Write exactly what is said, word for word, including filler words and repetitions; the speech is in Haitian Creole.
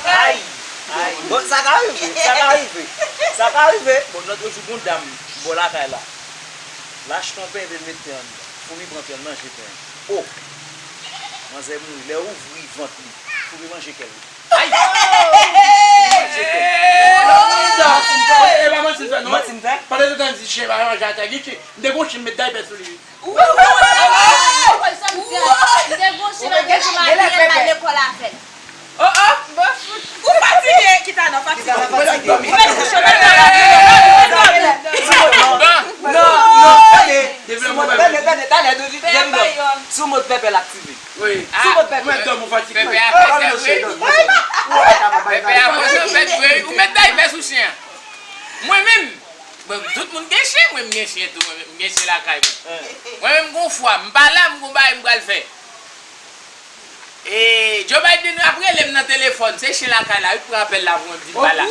Ay! Ay! Bon, sa ka rive, sa ka rive. Sa ka rive. Bon, lòt jou, gon dam bò lakay la. L achte yon pen, epi l met pen anndan. Foumi pran pen, l manje pen. O! Manzè mouri. Lè ouvri vant li, foumi manje kè l. Ay! E pa manti m fè, non. Manti m fè? Pandan se tan di chen pa manje atè, gen chen. M te gon chen, m met daypè sou li. Ou wè, ou wè, ou wè, ou wè, ou wè, sa m di a. M te gon chen, m te gon chen, m al lekòl avè l. Oh, oh! Ou fatige, Kitana, fatige. Ou mèt kouche, ou mèt dòmi. Non, non, tande. Sou mòd pèpè, tande, tande, tande, tande, sou mòd pèpè l aktive. Wi. Sou mòd pèpè. Ou mèt dòmi, ou fatige. Pèpè a fè sèvre. Pèpè a fè sèvre. Ou mèt daypè sou chen an. Mwen menm, bon, tout moun gen chen, mwen m gen chen tou, mwen menm, m gen chen lakay mwen. Mwen menm, gon fwa, m pa la, m gon bagay m pral fè. E Joe Biden ap rele m nan telefòn, se chen lakay la, wi, k pran apèl la pou mwen, m di m pa la.